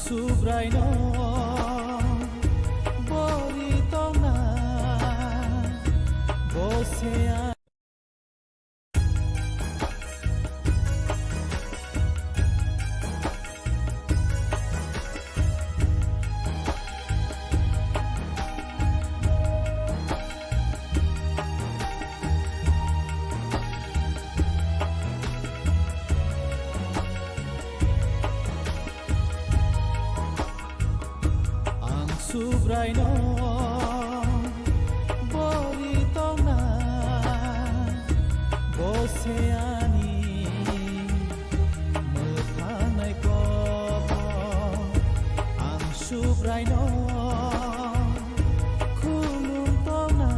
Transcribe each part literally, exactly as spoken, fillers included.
Subraino bori tongna, bo se ang Ang Subraino bori tongna, bo se ani mwthangnaiko. Ang Subraino khulum tongna,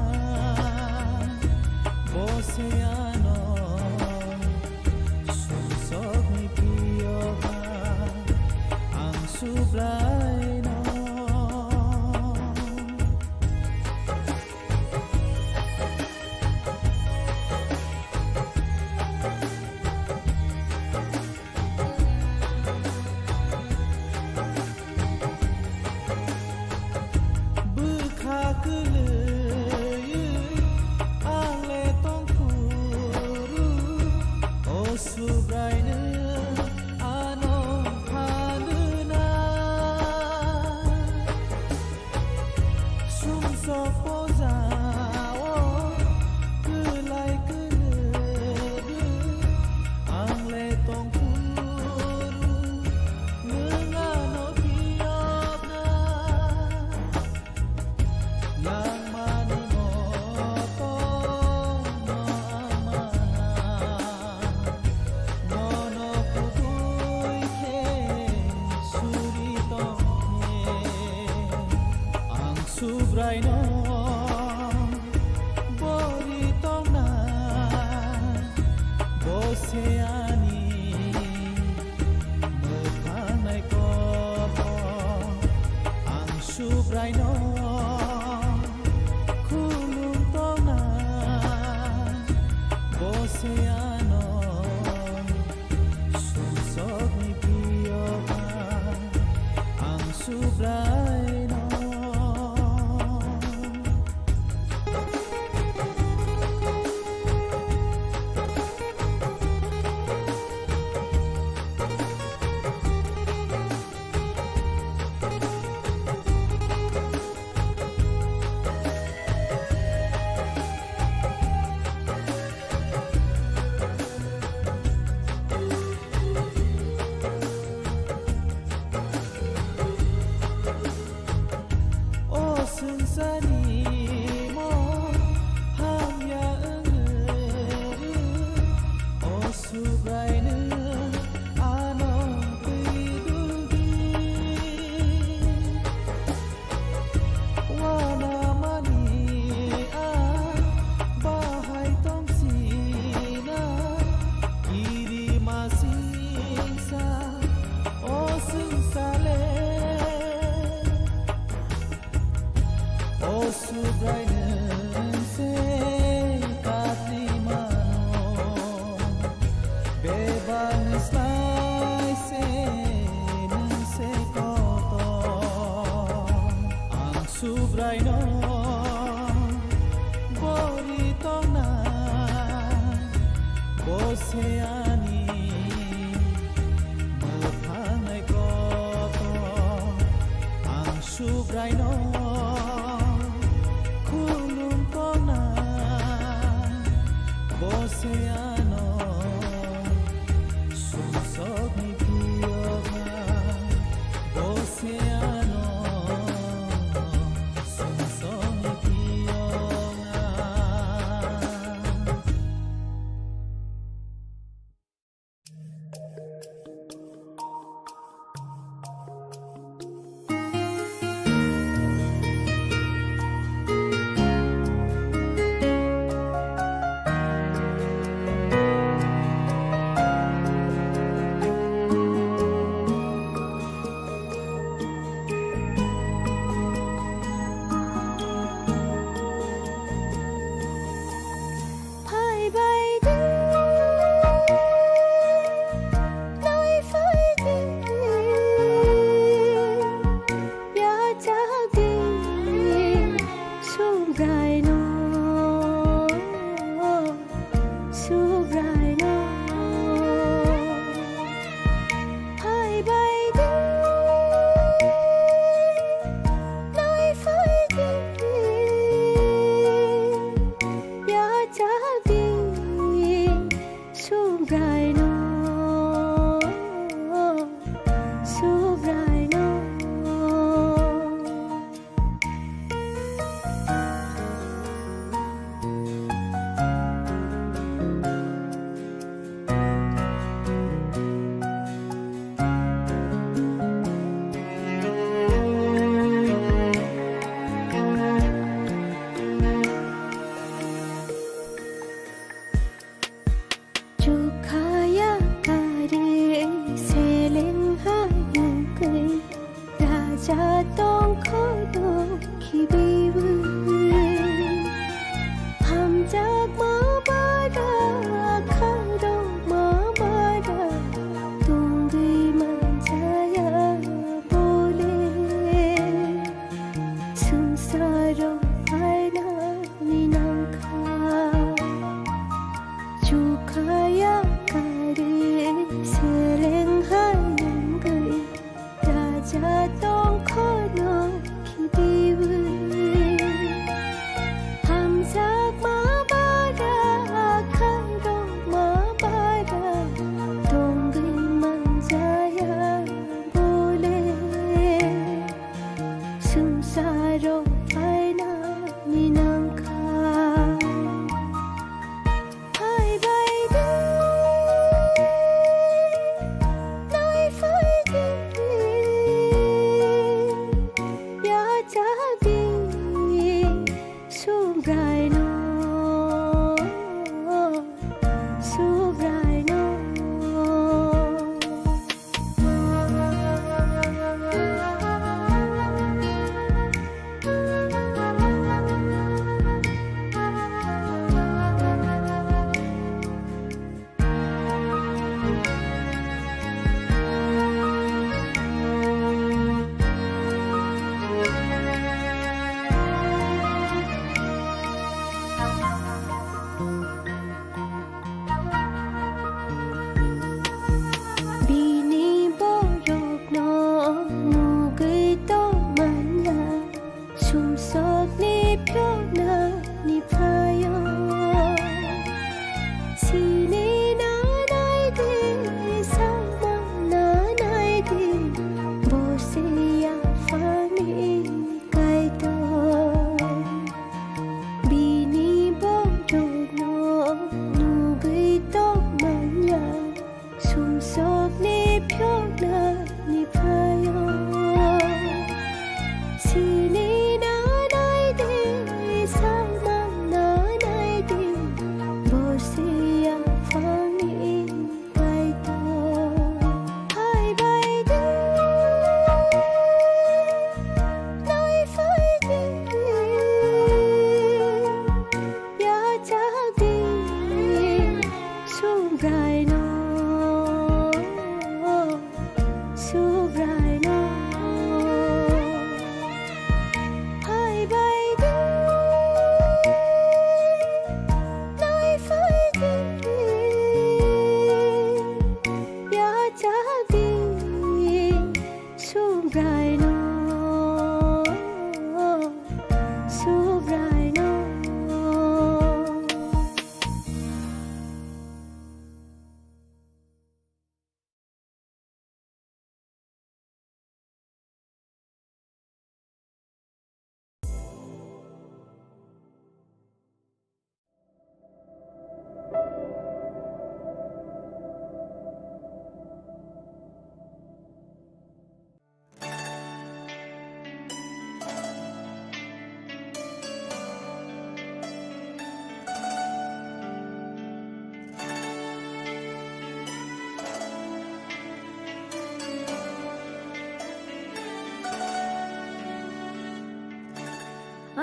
bo se ano sumsokni piyoha ang Subraino. Bwkha kwlwi ang le tongphuru, o Subraino ano phanwna. Sumsok pojao kwlai kwlwrwi ang le tongphuru, nwng ano phiyokna. Langmani motorno ang mana, nono kubui khe suri tongkhe. Ang Subraino bori tongna, bo se ani mwthangnaiko. Ang Subraino khulum tongna, bo se ano sumsokni piyoha ang Subraino. O swngcharni mo hamya wngwi, o Subraino ano twi duldi. Wanamani a bahai tongsinai, kirima singsa o swngchar le. O Subrai, nwng se katri mano, bebak ni slai se nwng se kotor. Ang Subraino bori tongna, bo se ani mwthangnaiko. Ang Subraino khulum tongna, bo se ano sumsokni phiyokha, bo se ano sumsokni phiyokha. Chatong khono khibiwi. Hamjakma bara khairokma bara tongwi manjaya bole. Swngcharo phainani nangkha. Chukhaya kari seleng hai nangwi. Raja tongkhono khibiwi. Hamjakma bara khairokma bara tongwi manjaya bole. Swngcharo phainani nangkha. Phaibaidi, naifaidi, yachakdi, Subraino, Subraino. Bini borokno nugwi tongmanya, sumsokni phiyoknani phaio. Sini nanai di, saimang nanai di, bo se yaphangni Kaitor. Bini borokno nugwi tongmanya, sumsokni phiyoknani phaio. Sini nanai di, saimang nanai di, bo se yaphangni Kaitor. Phaibaidi, naifaidi, yachakdi, Subraino, Subraino. Phaibaidi, naifaidi, yachakdi, Subraino, Subraino.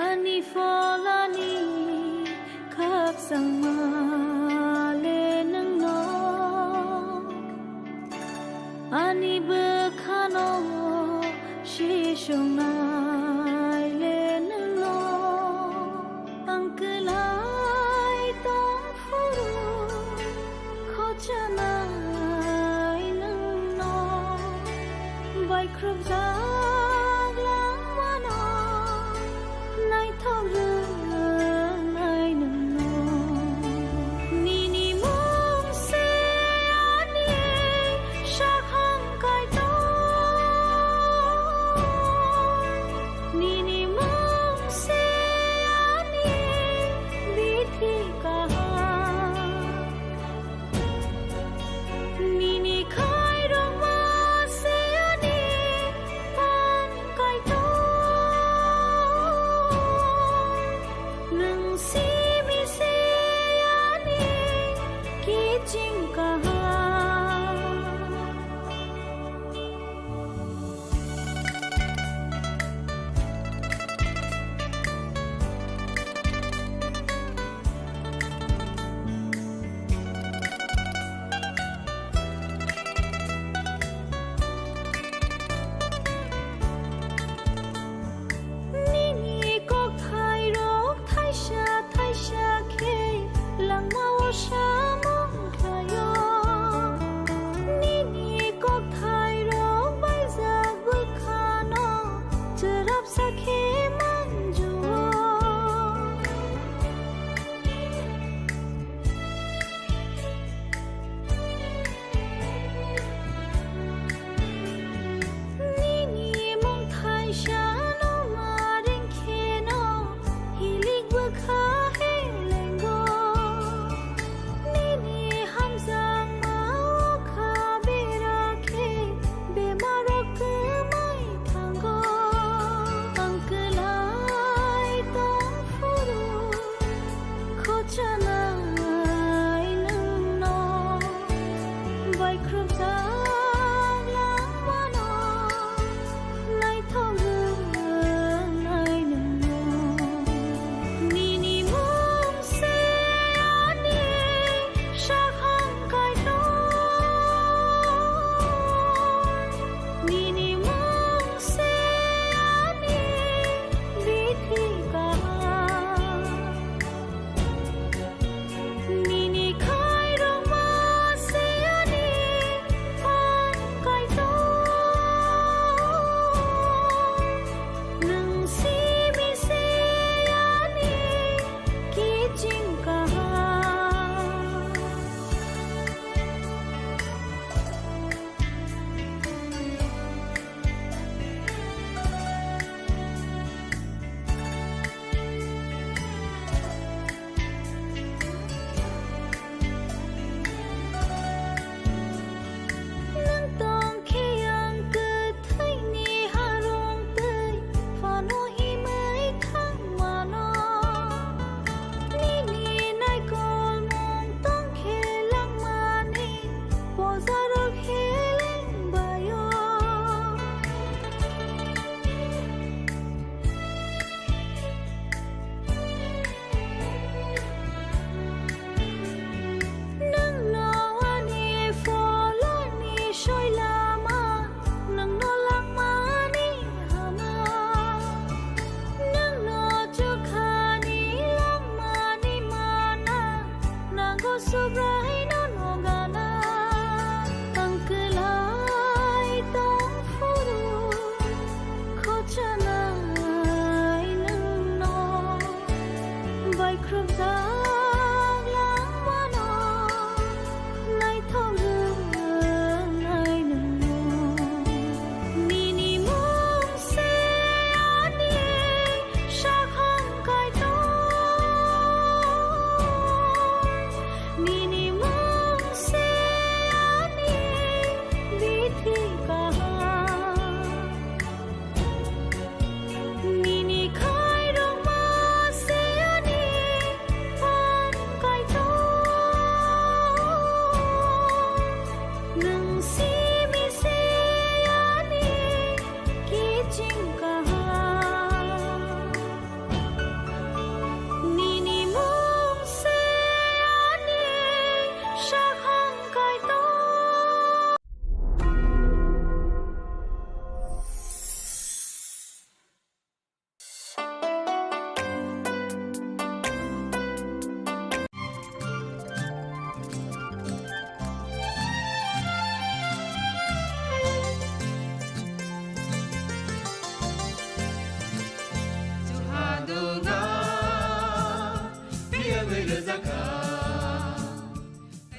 Ani pholani khakchangma le nwngno, ani bwkhano sisongnai le nwngno, ang kwlai tong phuru khochanai nwngno, baikhrupjak langmano naithok rwnai nwngno. Nini mung se ani sakhang Kaitor, nini mung se ani bithi kaham. Nini khairokma se ani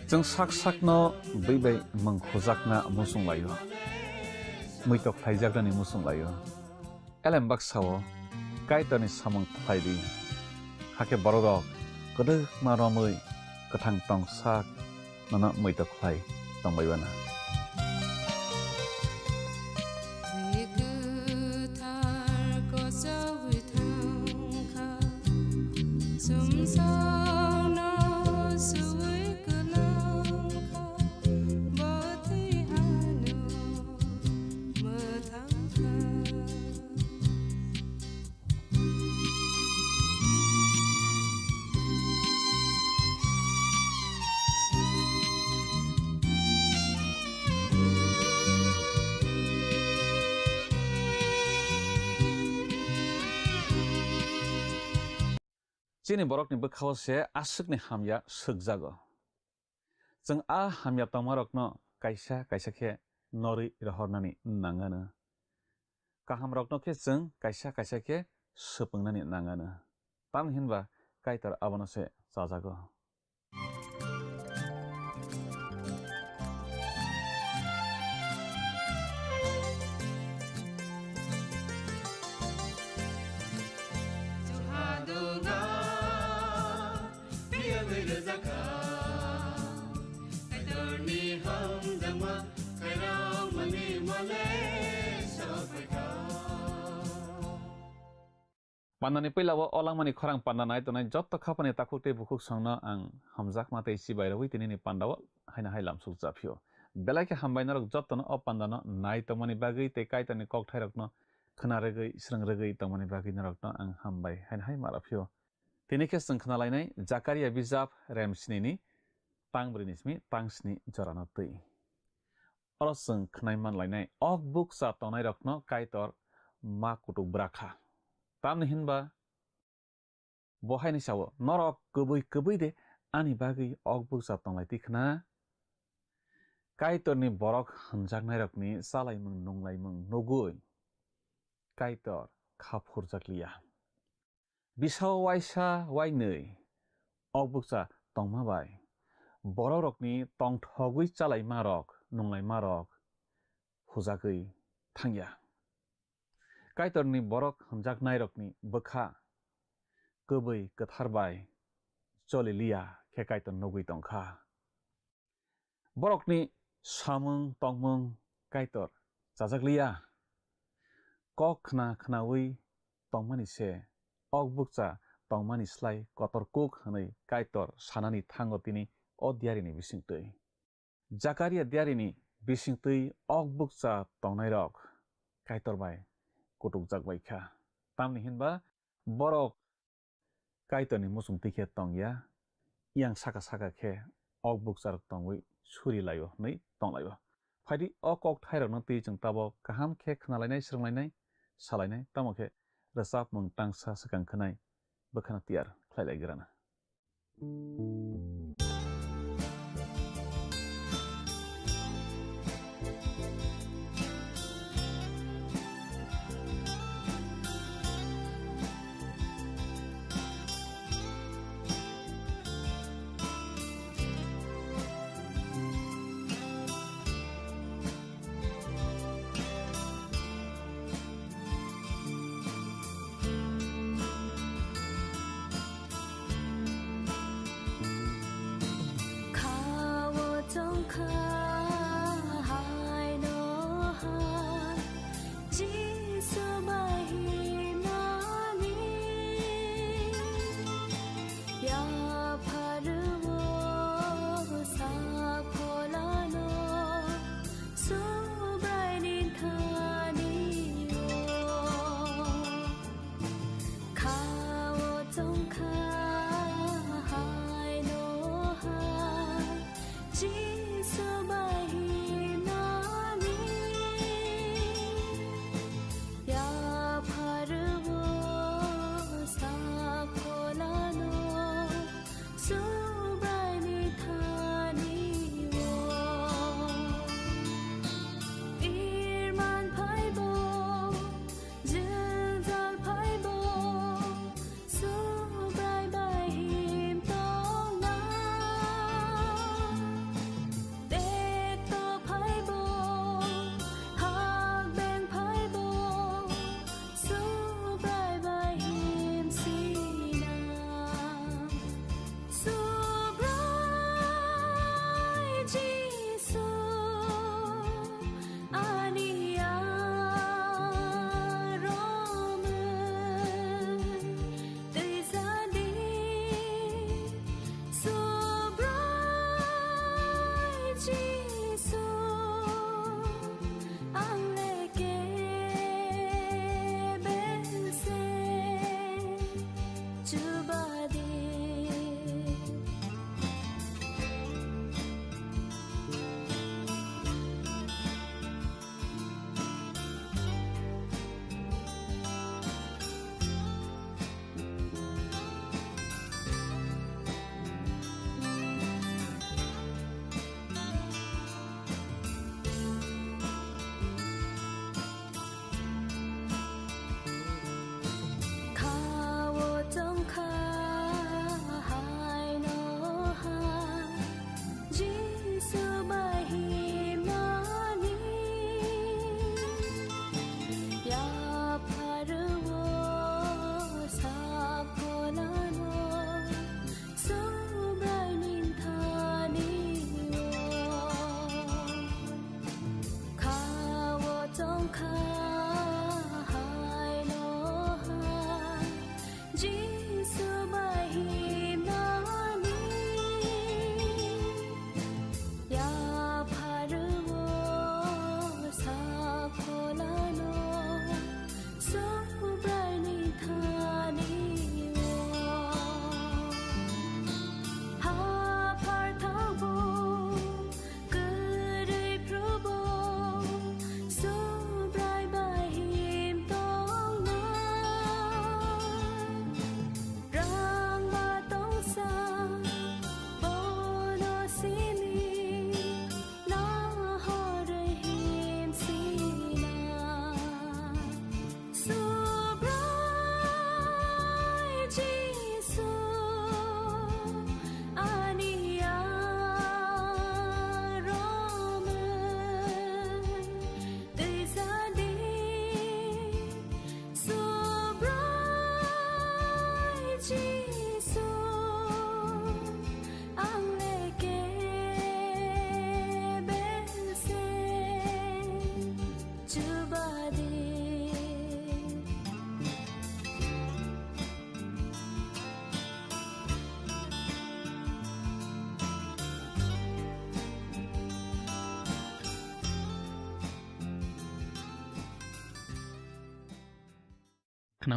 Chwng sak sakno bwi bai mwng khujakna muchung laio, muitok khlaijaknani muchung laio. Elem baksa-o Kaitorni samung khlai di, hakhe bororok kwdwkma romwi kwthang tong sak nono muitok khlai tongbai uana. Twi kwthar kochogwi thangkha, sumsokno suwi kwlangkha, bo twi ano mwthangkha. Chini borokni bwkhao se aswkni hamya swkjago. Chwng a hamya tongmarokno kaisa kaisa khe norwi rohornani nangano. Kahamrokno khe chwng kaisa kaisa khe swpwngnani nangano. Tamni hinba Kaitor abono se chajago. Pandani puila o langmani khorang panda nai tongnai jotto khapani takhuk tei bukhuk songno ang hamjakma tei chibai rwui tinini pandao haino hai lamsuk japhio. Belai khe hambai norok jottono o pandano nai tongmani bagwi tei Kaitorni kokthairokno khna rwgwi, srwng rwgwi tongmani bagwi norokno ang hambai haino hai ma rwphio. Tini khe chwng khna lainai Jakaria bijap rem snini tang brwi ni simi tang sni jorano twi. Oro chwng khwnai man lainai, ok bukcha tongnairokno Kaitor ma kutuk bwra kha. Tamni hinba bo haino sao, "Norok kwbwi kwbwi de ani bagwi ok bukcha tonglai twi khna?" Kaitorni borok hwnjaknairokni chalaimung nunglaimung nugwi Kaitor kha phurjak liya. Bisao waisa wainwi ok bukcha tongma bai borokrokni tongthogwi chalaimarok, nunglaimarok hujagwi thangya. Kaitorni borok hwnjaknairokni bwkha kwbwi kwthar bai choli liya khe Kaitor nugwi tongkha. Borokni samung tongmung Kaitor chajak liya. Kok khna khnaui tongmani se, ok bukcha tongmani slai kotor kuk hwnwi Kaitor sanani thango tini o diarini bisingtwi. Jakaria diarini bisingtwi ok bukcha tongnairok Kaitor bai kutukjak bai kha. Tamni hinba borok Kaitorni muchung twi khe tong ya, yang saka saka khe ok bukcharok tongwi suri lai-o hwnwi tong lai-o. Phaidi o kok thairokno twi chwng tabok kaham khe khna lainai, srwng lainai, sa lainai, tamo khe rwchapmung tangsa swkang khwnai bwkhano tiyar khlai lai grana. Khnaui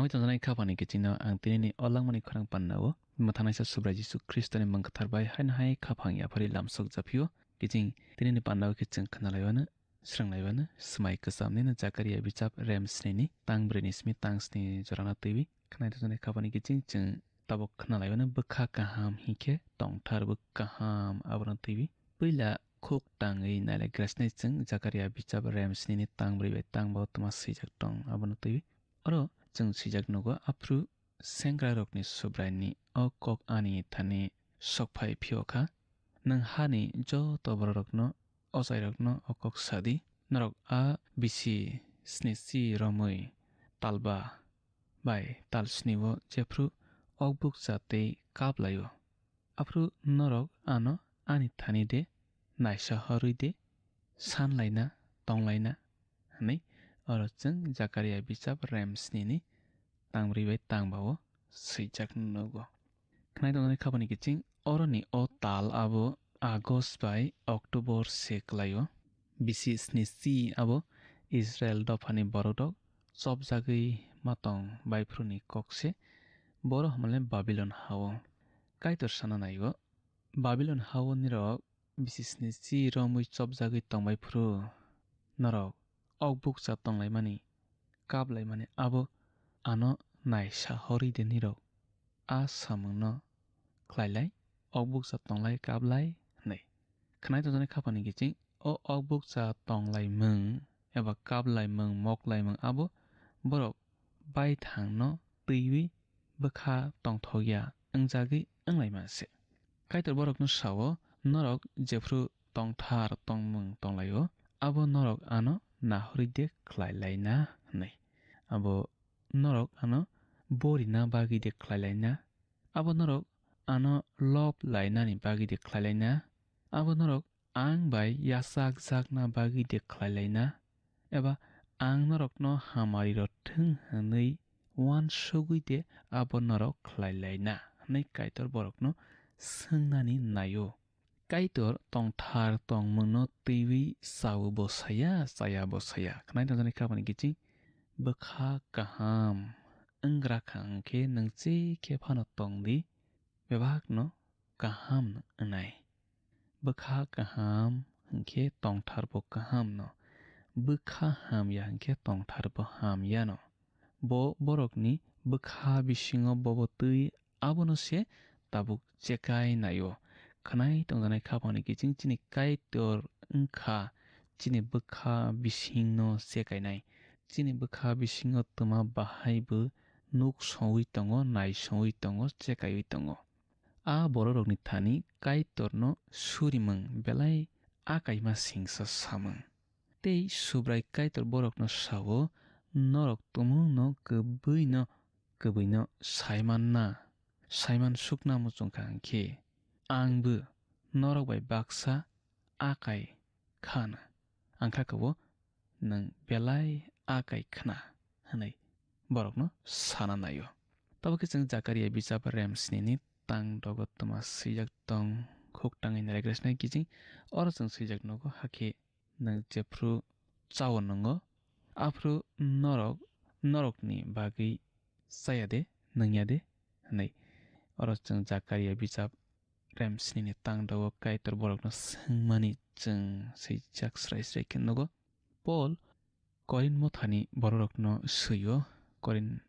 tongjaknai kha phani kichingno ang tinini o langmani khorang pannao mwthangnaisa Subrai Jisu Khristoni mung kwthar bai haino hai kha phang yaphari lamsok japhio. Kiching tinini pannao khe chwng khna laiwano, srwng laiwano, swmai kwchamnino Jakaria bijap rem snini tang brwini simi tang sni jorano twiwi. Khnai tongjaknai kha phani kiching chwng tabuk khna laiwano bwkha kaham hinkhe tongthar bo kaham abono twiwi. Puila khuk tangwi nailaigrasnai chwng Jakaria bijap rem snini tang brwi bai tang bao twma swijak tong abono twiwi. Oro chwng swijak nugo, aphru sengrarokni Subraini o kok ani thani sokphai phiyokha. Nwng hani joto bororokno, ochairokno o kok sadi, norok a bisi snichi romwi talba bai tal snio jephru okbukcha tei kap laio. Aphru norok ano ani thani de naisa horwi de san laina, tong laina, hwnwi oro chwng Jakaria bijap rem snini tang brwi bai tang bao swijak nugo. Khnai tongjaknai kha phani kiching oroni o tal abo August bai October se kwlaio. Bisi snichi abo Israel dophani borok rok chopjagwi ma tong baiphru ni kok se, boro hwnmale Babilon hao. Kaitor sana naio, Babilon hao nirok bisi snichi romwi chopjagwi tongbai phuru norok okbukcha tonglaimani, kaplaimani abo ano naisa horwi de nirok a samungno khlailai, okbukcha tonglai kaplai hwnwi. Khnai tongjaknai kha phani kiching o okbukcha tonglaimung eba kaplaimung moklaimung abo borok baithangno twiwi bwkha tongthokya wngjagwi wnglaima se. Kaitor borokno sao, norok jephru tongthar tongmung tonglaio, abo norok ano nahorwi de khlai laina hwnwi. Abo norok ano borina bagwi de khlai laina, abo norok ano lob lainani bagwi de khlai laina, abo norok ang bai yachakjakna bagwi de khlai laina, eba ang norokno hamari rw thung hwnwi uansugwi de abo norok khlai laina hwnwi Kaitor borokno swngnani naio. Kaitor tongthar tongmungno twiwi chao bo saya, chaya bo saya. Khnai tongjaknai kha phani kiching bwkha kaham wngrakha hwnkhe nwng chikhe phano tong di, bebakno kaham wngnai. Bwkha kaham hwnkhe tongthar bo kaham no, bwkha hamya hwnkhe tongthar bo hamya no. Bo borokni bwkha bisingo bobo twi abono se tabuk chekai naio. Khnai tongjaknai kha phani kiching chini Kaitor wngkha chini bwkha bisingno chekainai. Chini bwkha bisingo twma bahai bo nuk songwi tongo, nai songwi tongo, chekaiwi tongo. A bororokni thani Kaitorno surimung belai a kaima singsa samung. Tei Subrai Kaitor borokno sao, norok tumungno kwbwino, kwbwino saimanna, saiman sukna muchungkha hwnkhe, angbo norok bai baksa a kai khana. Ang kha kabo nwng belai a kai khna hwnwi borokno sana naio. Tabuk khe chwng Jakaria bijap rem snini tang dogo twma swijak tong, khuk tangwi nailagrasnai kiching. Oro chwng swijak nugo, hakhe nwng jephru chao nwngo, aphru norok norokni bagwi chaya de, nungya de hwnwi. Oro chwng Jakaria bijap rem snini tang dogo Kaitor borokno swngmani chwng swijak srai srai khe nugo. Pol Korin mothani bororokno swio, Korin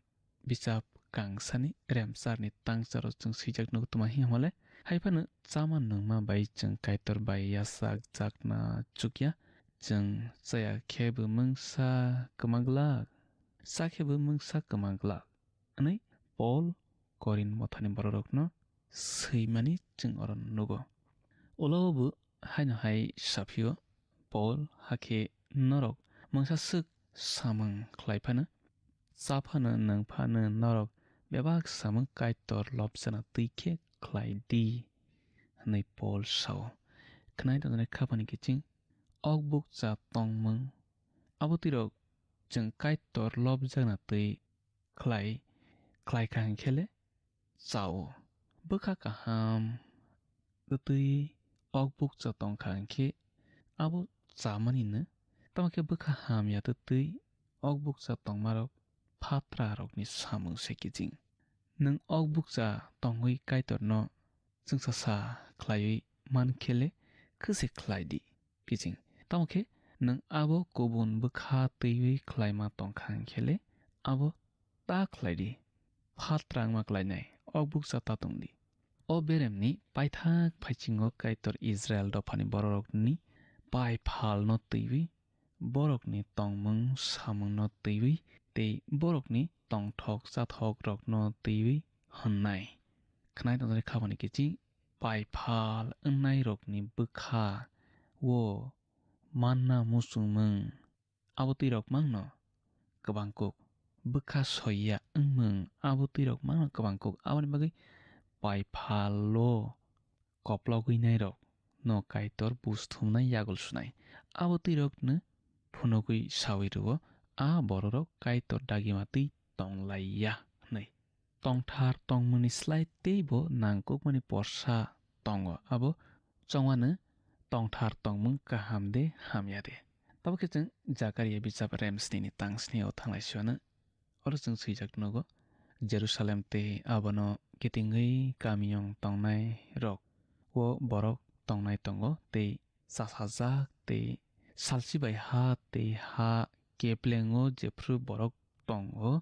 bijap kangsani remcharni tangcharo chwng swijak nugo tuma hi hwnmale, hai phano chama nungma bai chwng Kaitor bai yachak jakna chukya, chwng chaya khe bo mungsa kwma glak, cha khe bo mungsa kwma glak. Hwnwi Pol Korin mothani bororokno swimani chwng oro nugo. Ulo bo haino hai saphio, Pol, hakhe norok mungsa swk samung khlai phano, cha phano, nung phano norok bebak samung Kaitor lobjana twi khe khlai di, hwnwi Pol sao. Khnai tongjaknai kha phani kiching, ok bukcha tongmung, abo twirok chwng Kaitor lobjakna twi khlai, khlai kha hwn khe le chao. Bwkha kaham twi ok bukcha tong kha hwn khe abo chamani no. Tamo khe bwkha hamya twi ok bukcha tongmarok phatrarokni samung se kiching. Nwng ok bukcha tongwi Kaitorno chwngsa sa khlaiwi man khe le khwse khlai di kiching. Tamo khe nwng abo kubun bwkha twiwi khlaima tong kha hwn khe le abo ta khlai di. Phatrangma klainai ok bukcha ta tong di. O beremni paithak phaichingo Kaitor Israil dophani bororokni pai phalno twiwi, borokni tongmung samungno twiwi tei borokni tongthok chathok rokno twiwi hwnnai. Khnai tongjaknai khabani kiching pai phal wngnairokni bwkha o manna muchungmung abo twirok mangno kwbang kuk, bwkha soiya wngmung abo twirok mangno kwbang kuk. Aboni bagwi pai phalo koplogwi nairok no Kaitor buj thumnai yagul sunai. Abo twirokno phunugwi sawi rwo, a bororok Kaitor dagima twi tonglaiya hwnwi. Tongthar tongmungni slai teibo nangkukmani porsa tongo, abo chongmano tongthar tongmung kaham de hamya de. Tabo khe chwng Jakaria bijap remsnini tangsni o thanglai siyano. Oro chwng swijak nugo, Jerusalem tei abono kitingwi kamiyung tongnai rok o borok tongnai tongo tei chasajak tei salsi bai ha tei ha keplengo jephru borok tongo,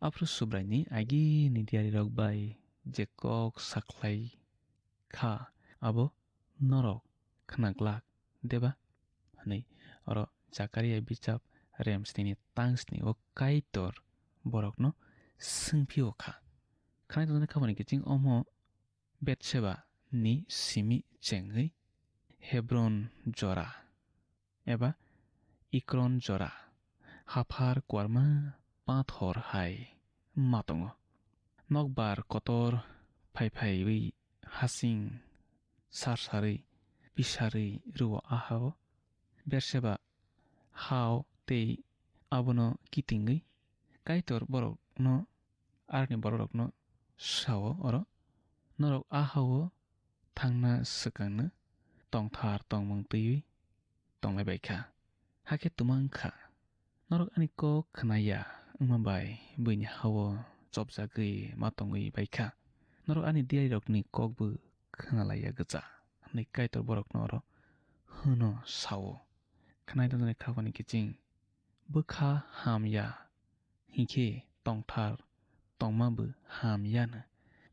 aphru Subraini agini diarirok bai je kok sakhlai kha, abo norok khna glak deba? Hwnwi oro Jakaria bijap remsnini tangsni o Kaitor borokno swngphio kha. Khnai tongjaknai khabani kiching omo Betseba ni simi chengwi Hebron jora eba Ikron jora haphar kuarma pathor hai ma tongo. Nokbar kotor phai phaiwi hasing sarsarwi pisarwi rwo ahao. Berseba hao tei abono kitingwi Kaitor borokno, aroni bororokno sao oro, norok ahao thangna swkangno tongthar tongmung twiwi tonglai bai kha. Hakhe twma wng kha. Norok ani kok khna ya wngma bai buini ha-o chopjagwi ma tongwi bai kha. Norok ani diyarirokni kokbo khna lai ya gwcha, hwnwi Kaitor borokno oro hwno sa-o. Khnai tongjaknai khabani kiching bwkha ham ya hinkhe tongthar tongma bo ham yano.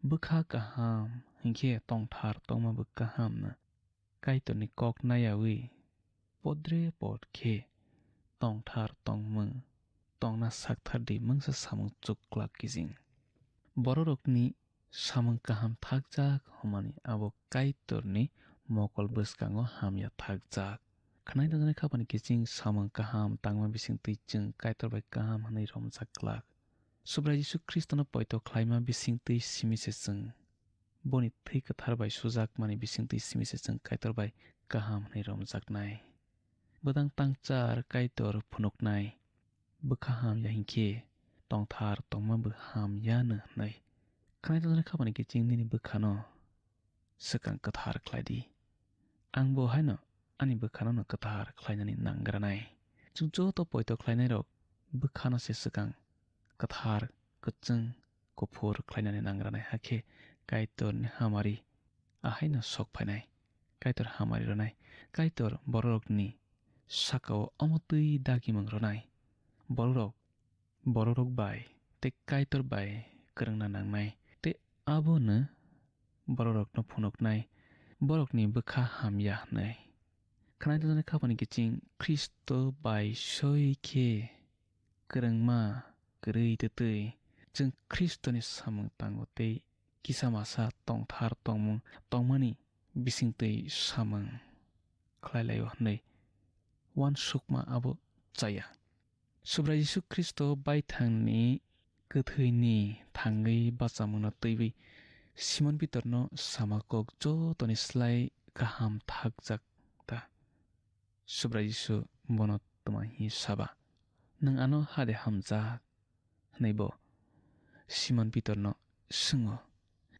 Bwkha kaham hinkhe tongthar tongma bo kaham no. Kaitorni kok nayawi podre pod khe tongthar tongmung tongna sakthar di mungsa samung chuklak kijing. Bororokni samung kaham thakjak hwnmani abo Kaitorni mokol bwskango hamya thakjak. Khnai tongjaknai khabani kiching samung kaham tangma bisingtwi chwng Kaitor bai kaham hwnwi romjak glak. Subrai Jisu Khristono poito khlaima bisingtwi simi se chwng boni thwi kwthar bai sujakmani bisingtwi simi se chwng Kaitor bai kaham hwnwi romjaknai. Bwdang tangchar Kaitor phunuknai, bwkha ham ya hinkhe tongthar tongma bo ham yano hwnwi. Khnai tongjaknai khabani kiching nini bwkhano swkang kwthar khlai di. Ang bo haino ani bwkhano no kwthar khlainani nangranai. Chwng joto poito khlainairok bwkhano se swkang kwthar, kwchwng, kuphur khlainani nangranai, hakhe Kaitorni hamari ahaino sok phainai. Kaitor hamari rwnai, Kaitor bororokni sakao omo twi dagimung rwnai. Bororok bororok bai tei Kaitor bai kwrwngna nangnai. Tei abono bororokno phunuknai, borokni bwkha hamya hwnwi. Khnai tongjaknai khabani kiching Khristo bai soi khe kwrwngma kwrwi twtwi chwng Khristoni samung tango tei kisa masa tongthar tongmung tongmani bisingtwi samung khlai laio hwnwi uansukma abo chaya. Subrai Jisu Khristo baithangni kwthwini thangwi bachamungno twiwi Simon Pitorno sama kok jotoni slai kaham thakjak ta. Subrai Jisu bono twma hi saba, "Nwng ano hade hamjak?" hwnwi bo Simon Pitorno swngo.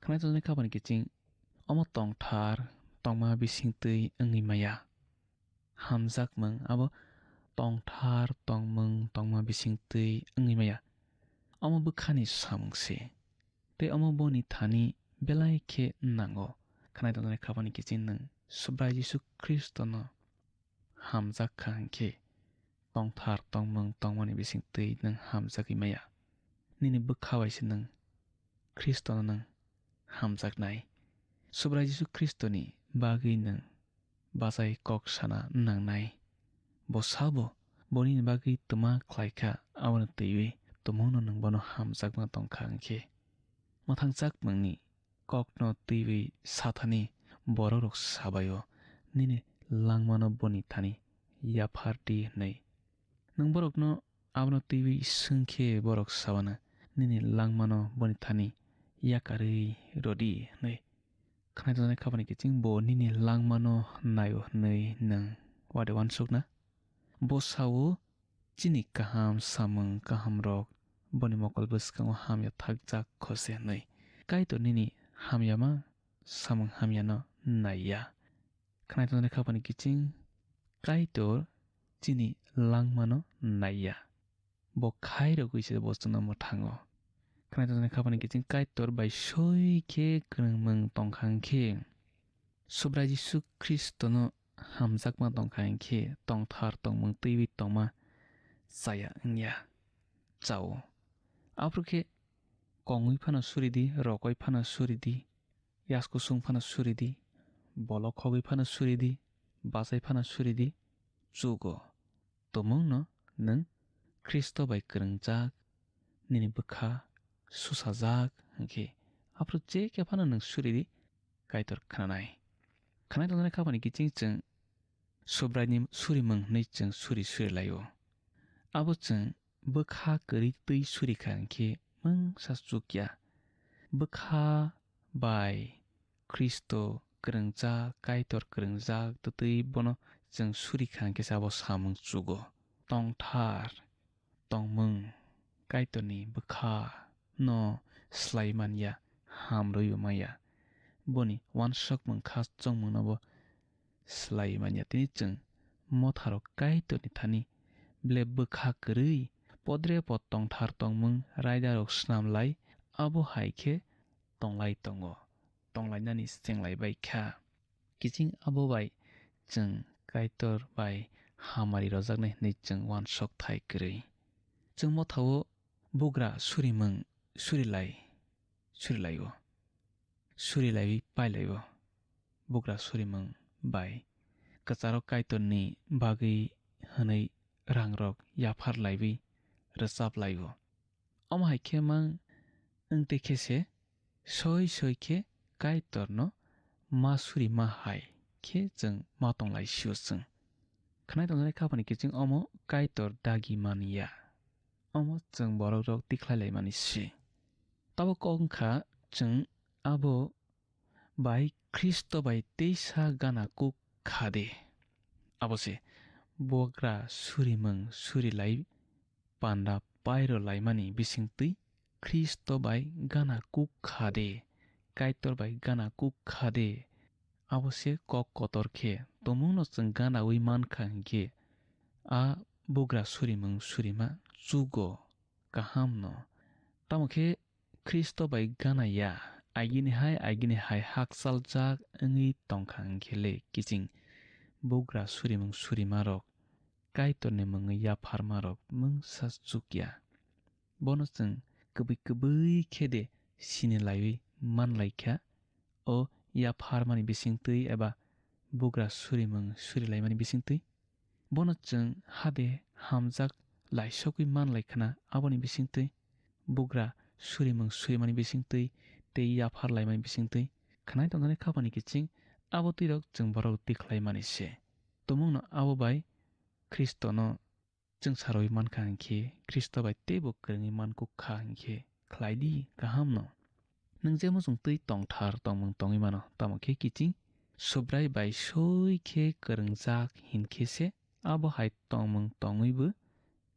Khwnai tongjaknai khapani kiching omo tongthar tongma bisingtwi wngwi maya. Hamjakmung abo tongthar tongmung tongma bisingtwi wngwi maya. Omo bwkhani samung se. Tei omo boni thani belai khe nango. Khwnai tongjaknai khapani kiching nwng Subrai Jisu Khristono hamjak kha hwnkhe, tongthar tongmung tongmani bisingtwi nwng hamjagwi maya. Nini bwkha bai se nwng Khristono nwng hamjaknai. Subrai Jisu Khristoni bagwi nwng bachai kok sana nangnai. Bo sabo bo nini bagwi twma khlai kha, abono twiwi tumungno nwng bono hamjakma tong kha hwnkhe. Mwthangjakmungni kokno twiwi sathani borokrok sabaio, nini langmano boni thani yaphar di hwnwi. Nwng borokno abono twiwi swng khe borok sabana, nini langmano boni thani yakarwi rw di hwnwi. Khwnai tongjaknai khapani kiching bo nini langmano naio hwnwi nwng wade uansukna? Bo sao, chini kaham samung kahamrok boni mokol bwskango hamya thakjak kho se hwnwi. Kaitor nini hamyama samung hamyano naiya. Khwnai tongjaknai khapani kiching Kaitor chini langmano naiya. Bo khairogwi se bo chwngno mwthango. Khwnai tongjaknai khapani kiching Kaitor bai soi khe kwrwngmung tong kha hwnkhe, Subrai Jisu Khristono hamjakma tong kha hwnkhe, tongthar tongmung twiwi tongma chaya wngya, chao. Aphuru khe kongwi phano suri di, rokoi phano suri di, yaskusung phano suri di, bolok khogwi phano suri di, bachai phano suri di, chugo. Tumungno nwng Khristo bai kwrwngjak, nini bwkha susajak hwnkhe, aphuru je khe phano nwng suri di, Kaitor khnanai. Khwnai tongjaknai khapani kiching chwng Subraini surimung hwnwi chwng suri suri lai-o. Abo chwng bwkha kwrwi twi suri kha hwnkhe mungsa chukya. Bwkha bai Khristo kwrwngjak, Kaitor kwrwngjak twtwi bono chwng suri kha hwnkhe se abo samung chugo. Tongthar tongmung Kaitorni bwkha no slai man ya, ham rwio maya. Boni uansukmung kha chongmung no bo slai man ya. Tini chwng motharo Kaitorni thani ble bwkha kwrwi podre pod tongthar tongmung raidarok snam lai, abo hai khe tonglai tongo, tonglainani chenglai bai kha. Kiching abo bai chwng Kaitor bai hamari rojaknai hwnwi chwng uansuk thai kwrwi. Chwng mothao bugra surimung surilai, surilai-o. Surilaiwi pailai-o. Bugra surimung bai kwcharo Kaitorni bagwi hwnwi rangrok yaphar laiwi rwchap lai-o. Omo hai khe mang wng twi khe se soi soi khe Kaitorno ma suri ma hai khe chwng ma tong lai sio chwng. Khwnai tongjaknai khapani kiching omo Kaitor dagi man ya. Omo chwng borokrok tikhlai laimani se. Tabuk kok wng kha chwng abo bai Khristo bai teisa gana kuk kha de. Abo se bugra surimung suri lai panda pairo laimani bisingtwi Khristo bai gana kuk kha de, Kaitor bai gana kuk kha de. Abo se kok kotor khe, tomungno chwng ganaui man kha hinkhe, a bugra surimung surima chugo, kahamno. Tamo khe Khristo bai gana ya, agini hai, agini hai hakchaljak wngwi tong kha hinkhe le kiching bugra surimung surimarok, Kaitorni mungwi yapharmarok mungsa chukya. Bono chwng kwbwi kwbwi khe de sini laiwi man lai kha, o yapharmani bisingtwi eba bugra surimung surilaimani bisingtwi? Bono chwng hade hamjak laisogwi man lai khna, aboni bisingtwi bugra surimung surimani bisingtwi tei yaphar laimani bisingtwi khwnai tongjaknai khapani kiching abo twirok chwng borok tikhlaimani se. Tumungno abo bai Khristono chwng sarwi man kha hinkhe, Khristo bai teibo kwrwngwi man kuk kha hinkhe, khlai di kahamno. Nwng je muchung twi tongthar tongmung tongwi mano, tamo khe kiching Subrai bai soi khe kwrwngjak hinkhe se abo hai tongmung tongwibo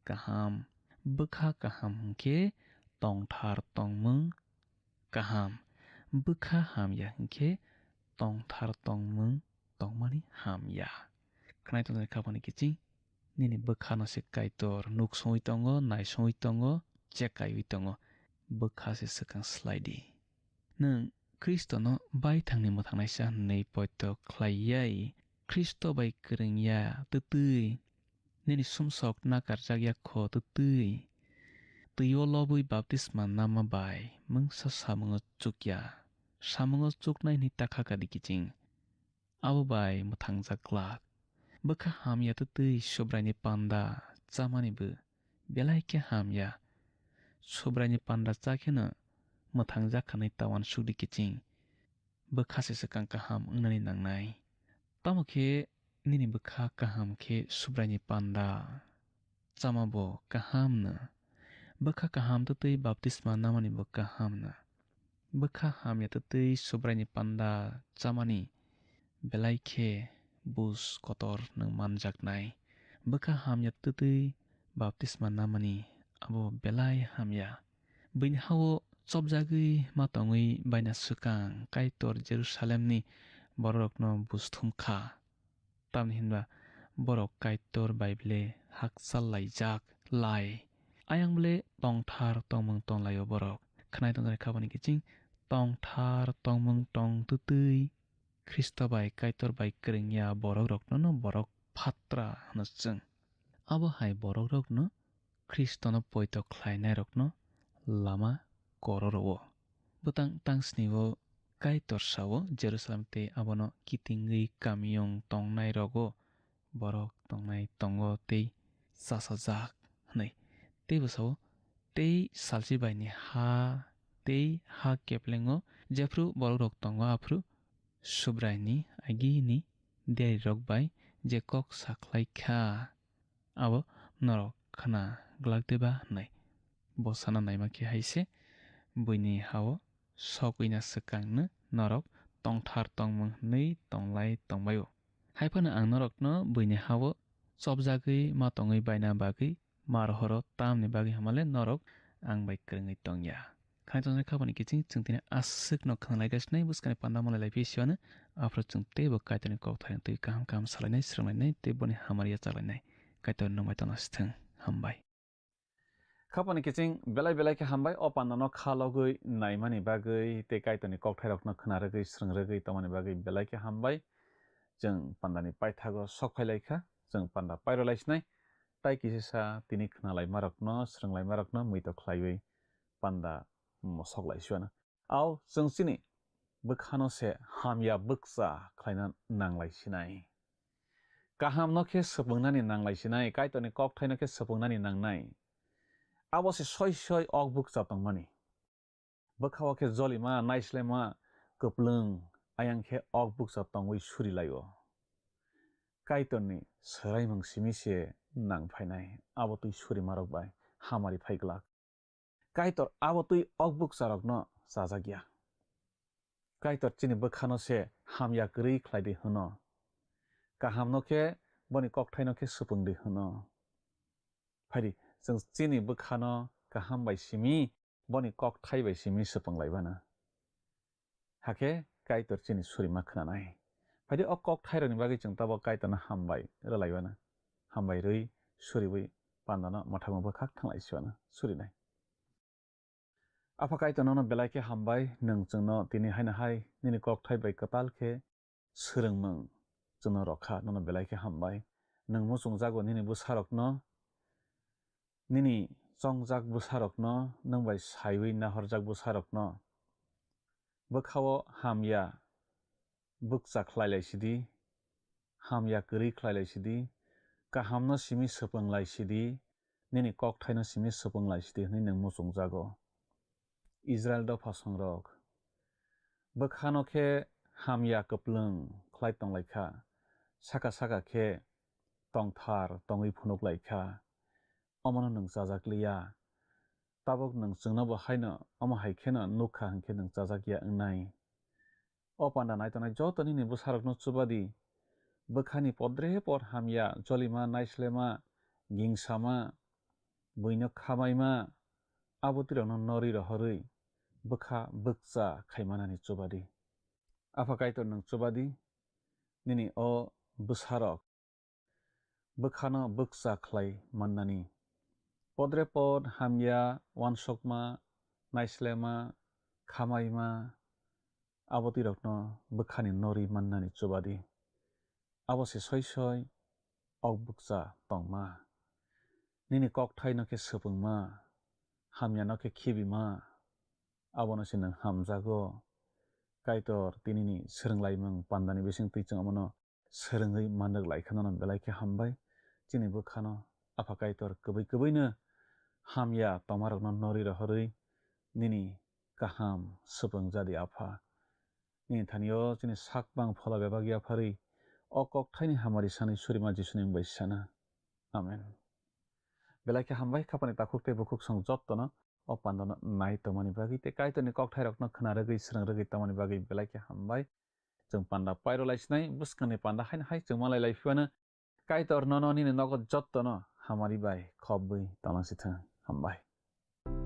kaham. Bwkha kaham hwnkhe tongthar tongmung kaham. Bwkha hamya hwnkhe tongthar tongmung tongmani hamya. Khwnai tongjaknai kha boni kiching, nini bwkhano se Kaitor nuk songwi tongo, nai songwi tongo, chekaiwi tongo. Bwkha se swkang slai di. Nwng Khristono baithangni mwthangnaisa hwnwi poito khlai ya, Khristo bai kwrwng ya twtwi, nini sumsok nakarjak ya kho twtwi, twi-o lobwi baptisma nama bai mungsa samungo chukya, samungo chuknai hwnwi ta kha kadi kiching. Abo bai mwthangjak glak. Bwkha hamya twtwi Subraini panda chamani bo belai khe hamya. Subraini panda cha kheno mwthangjak khanai ta uansuk di kiching. Bwkha se swkang kaham wngnani nangnai. Tamo khe nini bwkha kaham khe Subraini panda chama bo kaham no. Bwkha kaham twtwi baptisma namani bo kaham no. Bwkha hamya twtwi Subraini panda chamani belai khe buj kotor nwng manjaknai. Bwkha hamya twtwi baptisma namani abo belai hamya. Buini ha-o chopjagwi ma tongwi baina swkang Kaitor Jerusalemni bororokno buj thum kha. Tamni hinba borok Kaitor bai ble hakchal laijak lai. Ayang ble tongthar tongmung tong lai-o borok. Khwnai tongjaknai kha boni kiching tongthar tongmung tong twtwi Khristo bai Kaitor bai kwrwng ya borok rokno no borok phatra hwno chwng. Abo hai borok rokno Khristono poito khlainairokno lama kororo-o. Bwtang tangsni-o Kaitor sao Jerusalem tei abono kitingwi kamiyung tongnairok-o borok tongnai tongo tei chachajak hwnwi. Tei bwsao tei salchibaini ha tei ha keplengo jephru borokrok tongo aphru Subraini agini diarirok bai je kok sakhlai kha. Abo norok khna glak de ba hwnwi. Bo sana naima khe hai se buini ha-o sogwina swkangno norok tongthar tongmung hwnwi tonglai tongbai-o. Hai phano ang norokno buini ha-o chopjagwi ma tongwi baina bagwi ma rohoro tamni bagwi hamale norok ang bai kwrwngwi tongya. Khwnai tongjaknai kha boni kiching chwng tini aswkno khwnalai gasinai bwskangni panda malai lai phi siwano aphuru chwng teibo Kaitorni kokthai twi kaham kaham salainai, swrwnglainai tei boni hamari yachaklainai. Kaitor nwng bai tongna sithwng. Hambai. Khapani kiching belai belai khe hambai o pandano kha logwi naimani bagwi tei Kaitorni kokthairokno khna rwgwi swrwng rwgwi tongmani bagwi belai khe hambai. Chwng pandani paithago sok phai lai kha, chwng panda pairo lai sinai. Tai kisa sa tini khna laimarokno, swrwng laimarokno muitok khlaiwi panda mosok lai siwano. Ao chwng chini bwkhano se hamya bwkcha khlaina nanglai sinai. Kahamno khe swpwngnani nanglai sinai, Kaitorni kokthaino khe swpwngnani nangnai. Abo se soi soi ok bwkcha tongmani. Bwkhao khe jolima, naislema, kwplwng, ayang khe ok bwkcha tongwi suri lai-o. Kaitorni swraimung simi se nang phainai, abo twi surimarok bai hamari phai glak. Kaitor abo twi ok bwkcharokno chajak ya. Kaitor chini bwkhano se hamya kwrwi khlai di hwno. Kahamno khe boni kokthaino khe swpwng di hwno. Phaidi, chwng chini bwkhano kaham bai simi, boni kokthai bai simi swpwng lai bana. Hakhe Kaitor chini surima khwnanai. Phaidi o kokthairokni bagwi chwng tabok Kaitorno hambai rwlai bana. Hambai rwi suriwi pandano mwthangwi bwkhak thanglai siwano surinai. Apha Kaitor nono belai khe hambai, nwng chwngno tini haino hai nini kokthai bai kwtal khe swrwngmung chwngno rwkha, nono belai khe hambai. Nwng muchungjago nini bwsarokno, nini chongjak bwsarokno, nwng bai saiwi nahorjak bwsarokno. Bwkhao hamya bwkcha khlai lai sidi, hamya kwrwi khlai lai sidi, kahamno simi swpwng lai sidi, nini kokthaino simi swpwng lai sidi hwnwi nwng muchungjago. Israil dophasongrok bwkhano khe hamya kwplwng khlai tong lai kha, saka saka khe tongthar tongwi phunuk lai kha, omono nwng chajak liya. Tabuk nwng chwngno bo haino omo hai kheno nuk kha hwn khe nwng chajak ya wngnai. O panda nai tongnai joto nini bwsarokno chuba di. Bwkhani podre pod hamya, jolima, naislema, gingsama, buino khamaima, abo twirakno norwi rohorwi bwkha bwkcha khaimanani chubadi. Apha Kaitor nwng chubadi, nini o bwsarok bwkhano bwkcha khlai mannani. Podre pod hamya, uansukma, naislema, khamaima, abo twirakno bwkhani norwi mannani chubadi. Abo se soi soi ok bwkcha tongma. Nini kokthaino khe swpwngma, hamyano khe khibima, abono se nwng hamjago. Kaitor tinini swrwnglaimung pandani bisingtwi chwng abono swrwngwi manrwk lai kha, nono belai khe hambai. Chini bwkhano Apha Kaitor kwbwi kwbwino hamya tongmarokno norwi rohorwi nini kaham swpwng jadi Apha. Nini thani-o chini sak bang phola bebak yapharwi o kokthaini hamari sanwi surima Jisuni mung bai sana. Amen. Belai khe hambai khapani takhuk tei bukhuk song jottono o pandano nai tongmani bagwi tei Kaitorni kokthairokno khna rwgwi swrwng rwgwi tongmani bagwi belai khe hambai. Chwng panda pairo lai sinai, bwskangni panda haino hai chwng malai lai phiya'-no Kaitor nono nini nogo jottono hamari bai khobwi tonglang si thung. Hambai.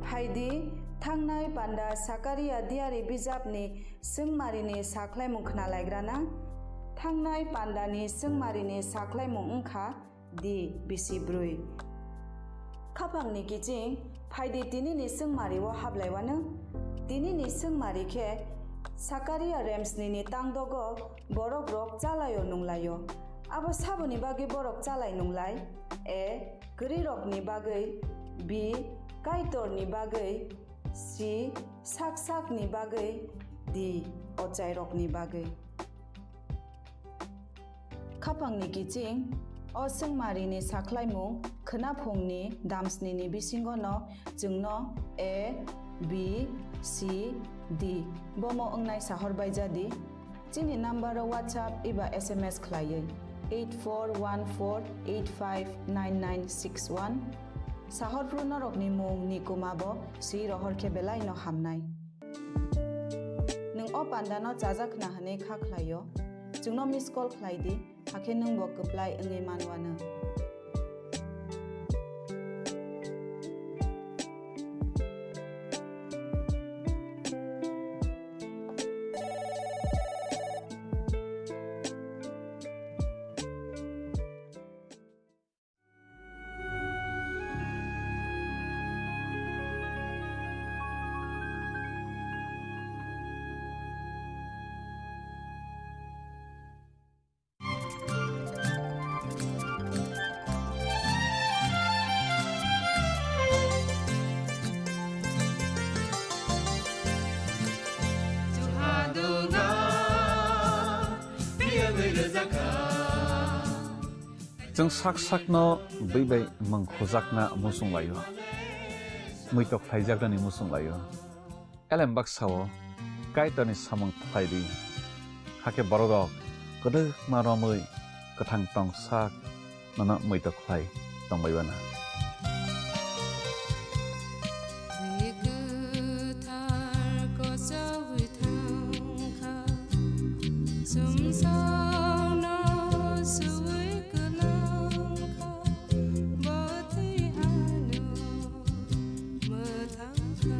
Phaidi, thangnai panda Sakaria diari bijapni swngmarini sakhlaimung khna laigrana. Thangnai pandani swngmarini sakhlaimung wngkha di bisi brwi. Khapangni kiching, phaidi tinini swngmario hablaiwano. Tinini swngmari khe Sakaria remsnini tangdogo borokrok chalaio nunglaio. Abo saboni bagwi borok chalai nunglai? A. Kwrwirokni bagwi. B. Kaitorni bagwi. C. Sak sakni bagwi. D. Ochairokni bagwi. Khapangni kiching, o swngmarini sakhlaimung khwnaphungni damsnini bisingono chwngno A, B, C, D bomo wngnai sahor baijadi. Chini number-o WhatsApp eba S M S khlaiwi eight four one four eight five nine nine six one. Sahorphru norokni mung ni kwma bo swi rohor khe belai no hamnai. Nwng o panda no chajak khna hwnwi kha khlaio, chwngno miss call khlai di, hakhe nwng bo kwplai wngwi manwano. Chwng sak sakno bwi bai mung khujakna muchung laio, muitok khlaijaknani muchung laio. Elem baksa-o Kaitorni samung khlai di, hakhe bororok kwdwkma romwi kwthang tong sak nono muitok khlai tongbai uanw. Twi kwthar kochogwi thangkha, chwngsano suwi kwlangkha, bo twi ano mwthangkha.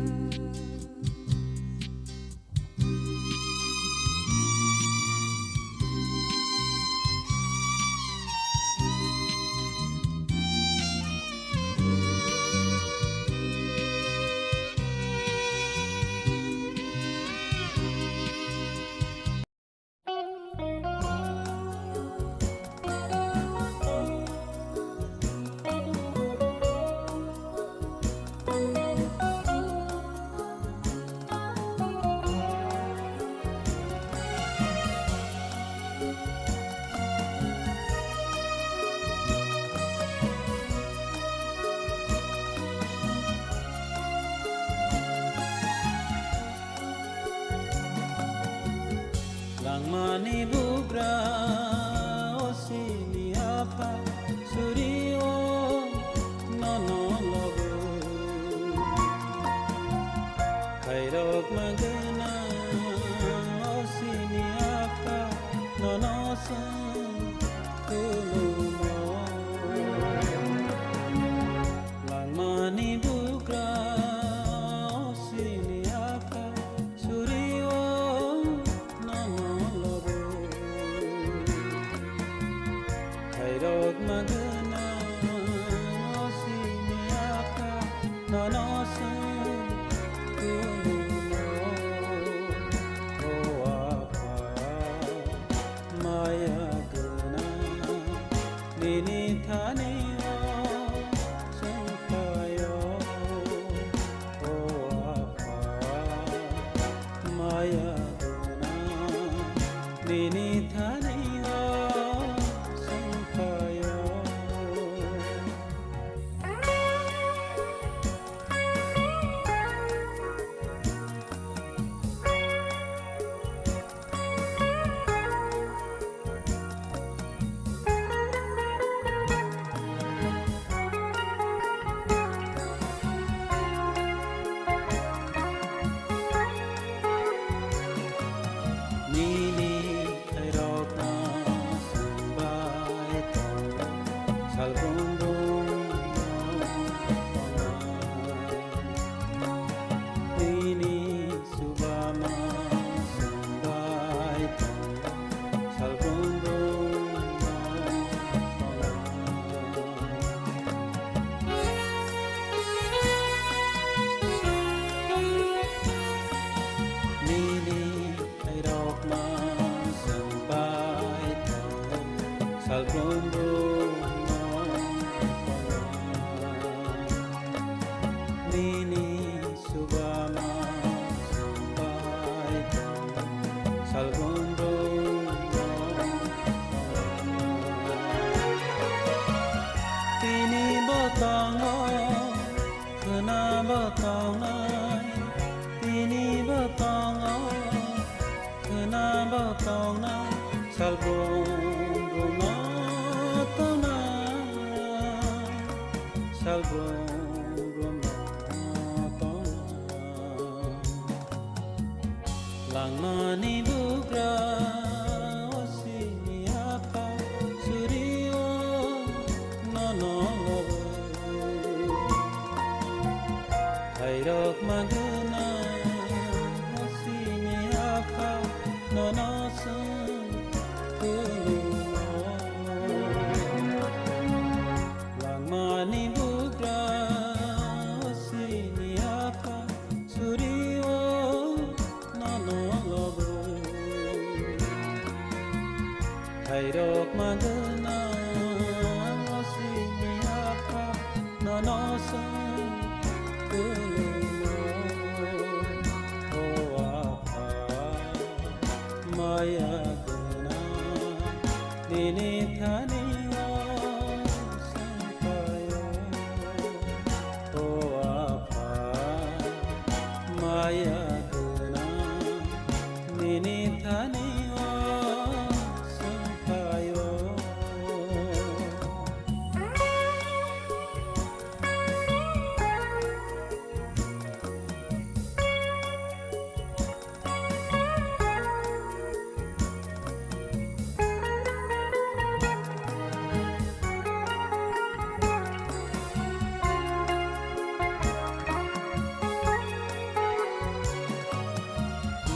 Langmani bugra osini apha suri o nono logo. Khairok magana osini apha nono sang kulumo. Langma Nini sugama sumpai tong salgumrung. Tini bo tongo, khwna bo tongnai, tini bo tongo, khwna bo tongnai, salbrum rwma tongnai, salbrum rwma tongnai. Langmani bugra, o sini apha, suri o nono lobo. Khairok magwna, o sini apha, nono sung khulumo. Langmani bugra, o sini apha, suri o nono lobo. Khairok magwna, o sini apha, nono sung khulumo. O apha, maya gwnang, nini thani o sungphaio. O apha, maya gwnang, nini thani o sungphaio.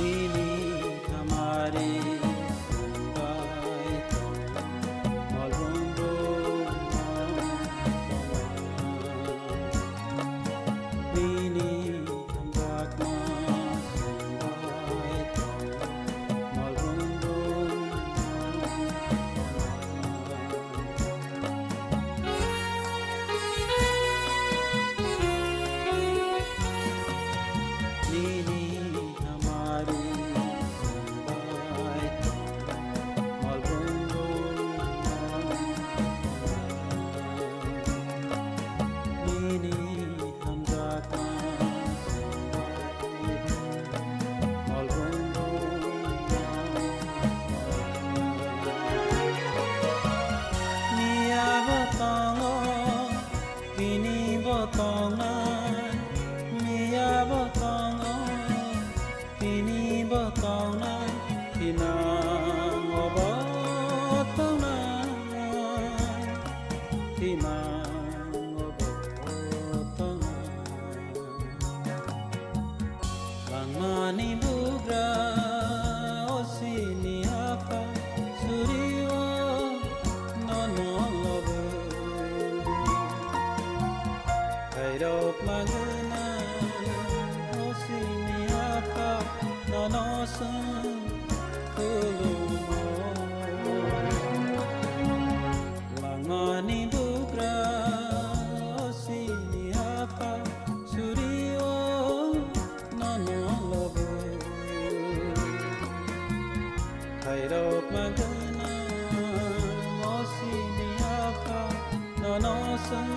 Nini hamari sungbai tong, malbrum brum tong. Nini hamjakma sungbai tong, malbrum brum tong. Nini hamari sungbai tong, malbrum brum tong. Nini hamjakma sungbai tong, malbrum brum tong. Miya bo tongo, tini bo tongnai, miya bo tongo, tini bo tongnai, thinang obo tongnai, thinang obo tongnai. Langmani bugra, o sini apha, suri o nono lobo. Khairok magwna, o sini apha, nono sung khulumo. Langmani bugra, o sini apha, suri o nono lobo. Khairok magwna, o sini apha, nono sung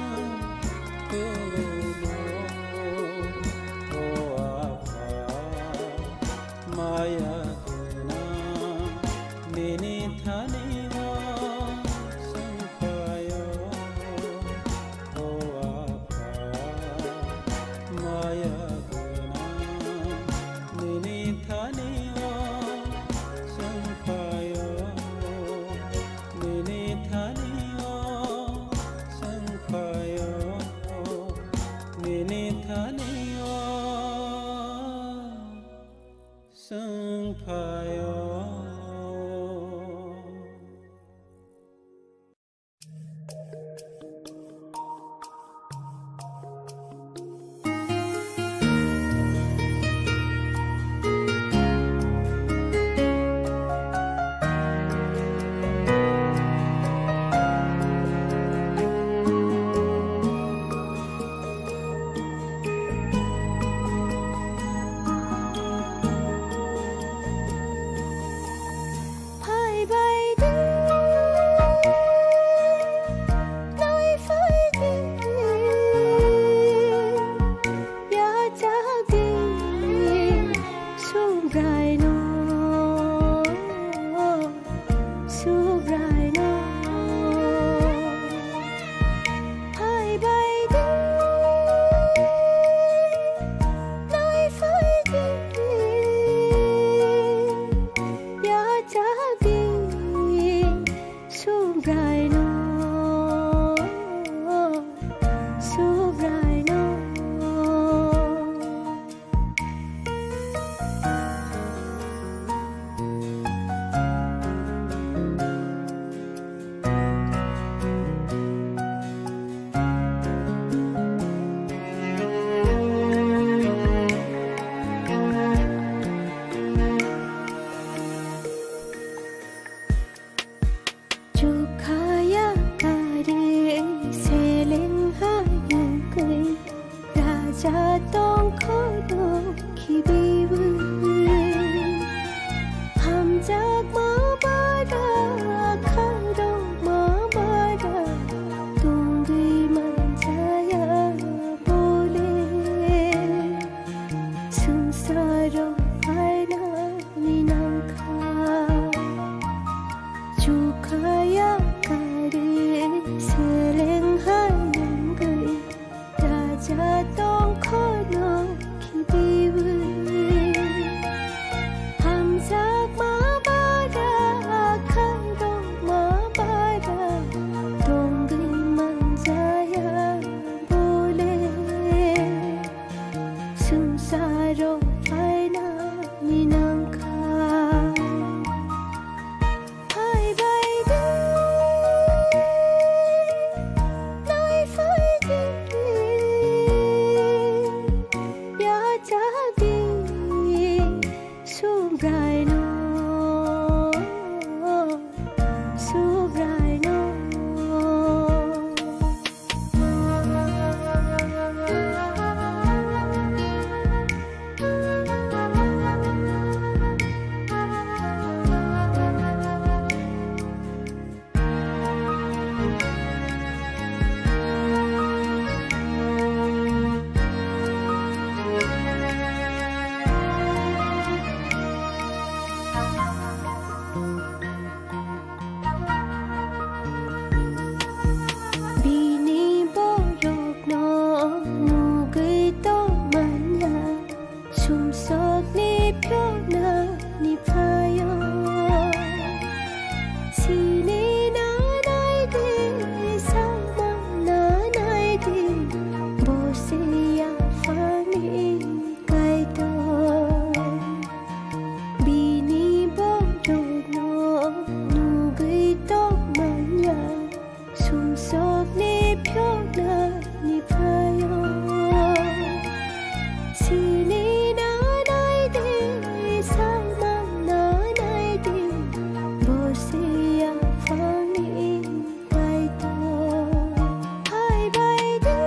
khulumo. O apha, maya gwnang, nini thani o sungphaio. O apha, maya gwnang, nini thani o sungphaio, nini thani o sungphaio, nini thani o sungphaio. Tongkhono khibiwi hamjakma bara khairokma bara tongwi manjaya bole. Swngcharo phainani nangkha. Chukhaya kari seleng hai nangwi raja tongkhono khibiwi. Hamjakma bara khairokma bara tongwi manjaya bole. Swngcharo phainani nangkha. Phaibai di, naiphai di, yachak di, Subraino, Subraino. Bini borokno nugwi tongmanya, sumsokni phiyoknani phaio. Sini nanai di, samang nanai di, bo se yaphangni Kaitor. Bini borokno nugwi tongmanya, sumsokni phiyoknani phaio. Sini nanai di, samang nanai di, bo se yaphangni Kaitor. Phaibai di,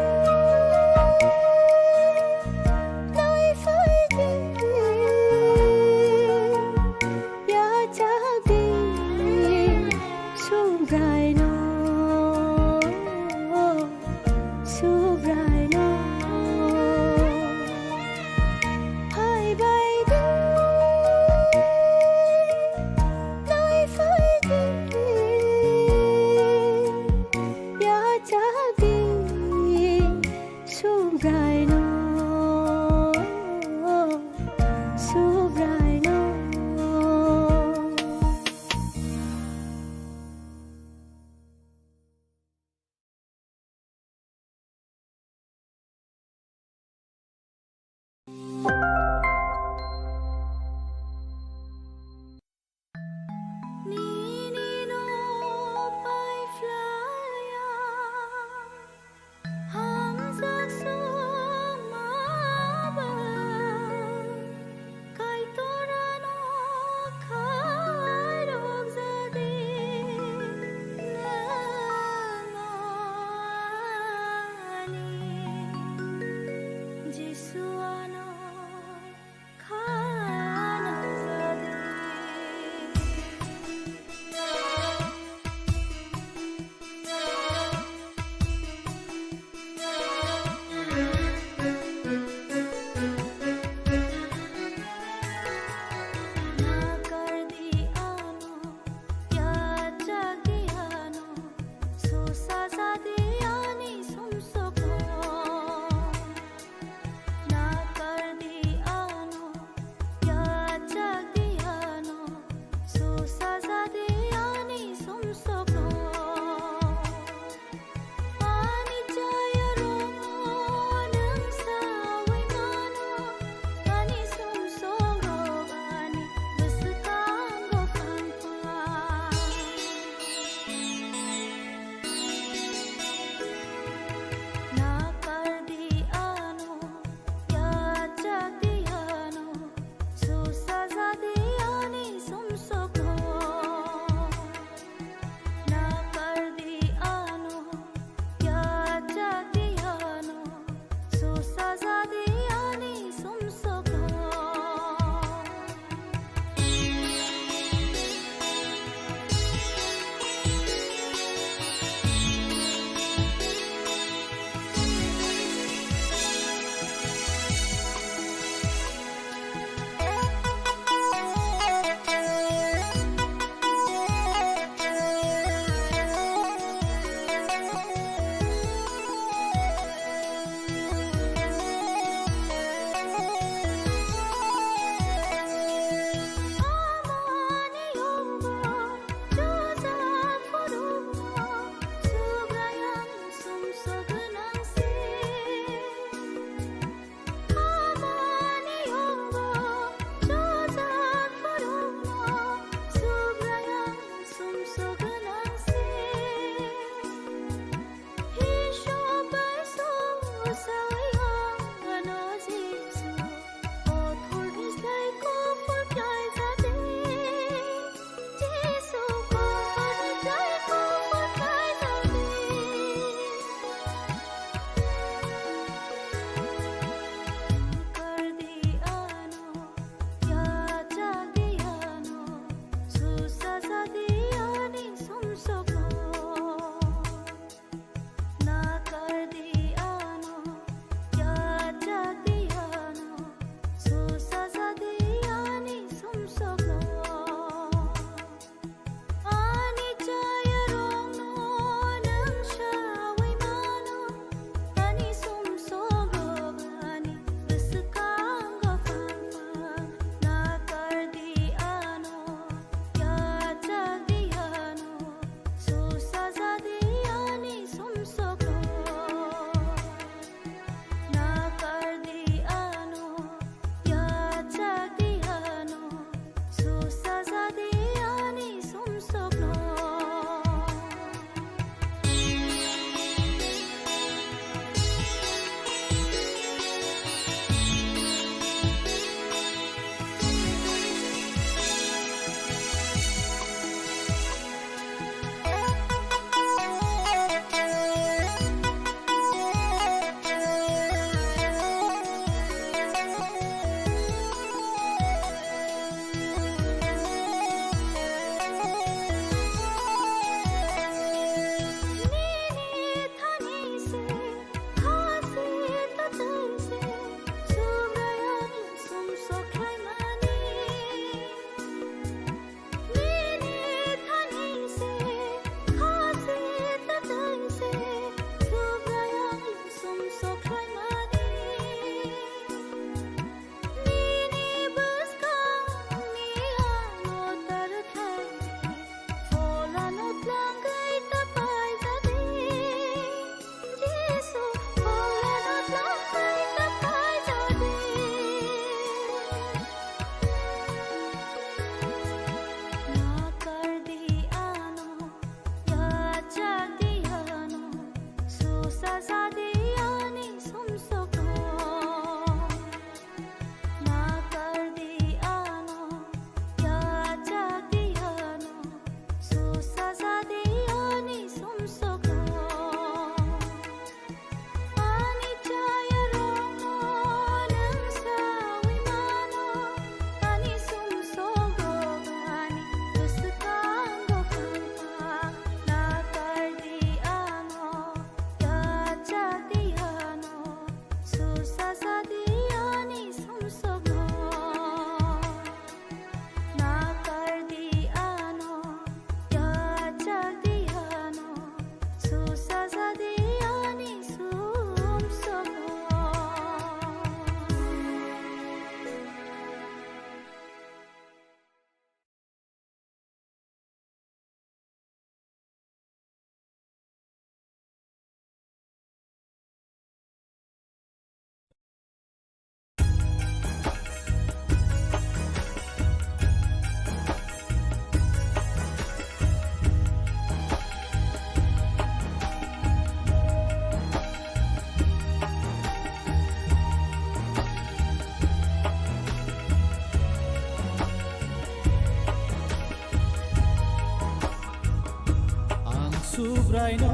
Subraino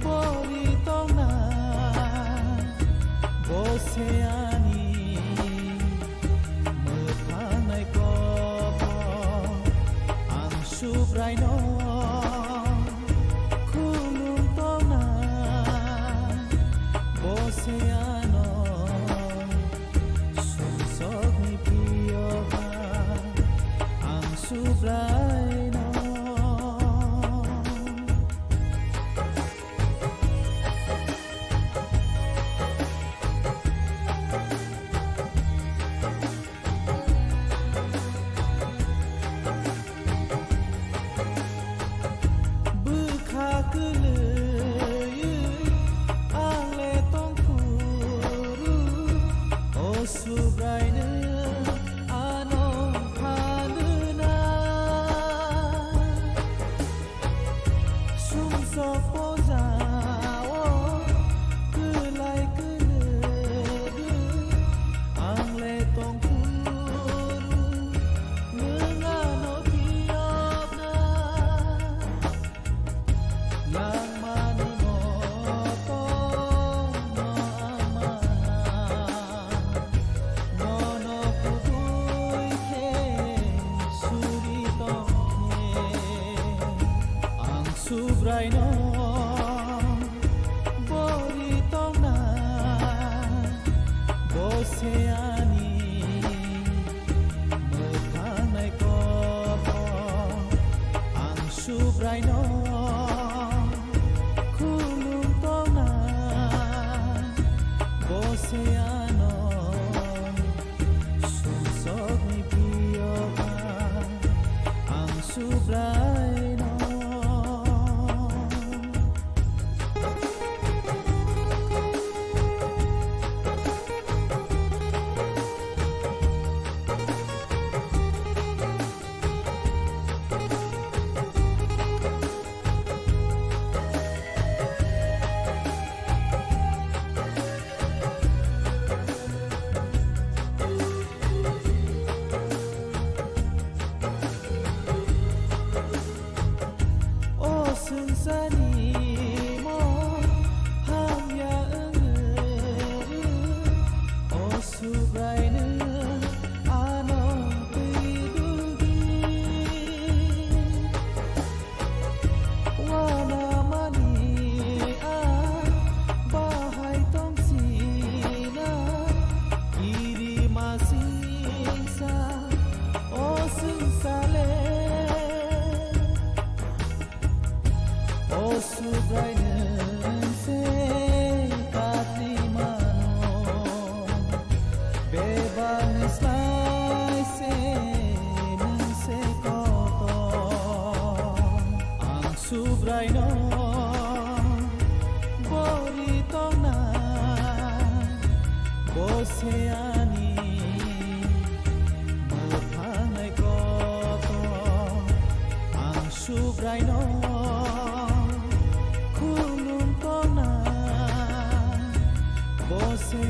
bori tongna, bo se ani mwthang naikok. Ang Subraino khulum tongna, bo se ano sumsokni priyo ba. Ang Subraino. Bwkha kwlwi ang le tongphuru, o Subraino ano phanuna. Sumsok pojao kwlai kwlwgwi ang le tongphuru, nwng ano phiyokna. Langmani motorno ang mana, nono kubui khe suri tongkhe. Ang Subraino bori tongna, bo se ani mwthang naikok. Ang Subraino khulum tongna, bo se ano sumsokni priyo ba. Ang Subraino. O swngcharni mol hamya wngwi, o Subraino ano twi duldi. Uanamani a bahai tongsina, kirima singsa o swngchar le. O Subrai nwng se katli mano, bebak ni slai se nwng se kotor. Ang Subraino bori tongna, bo se ani mwthang naikok. Ang Subraino khulum tongna, bo se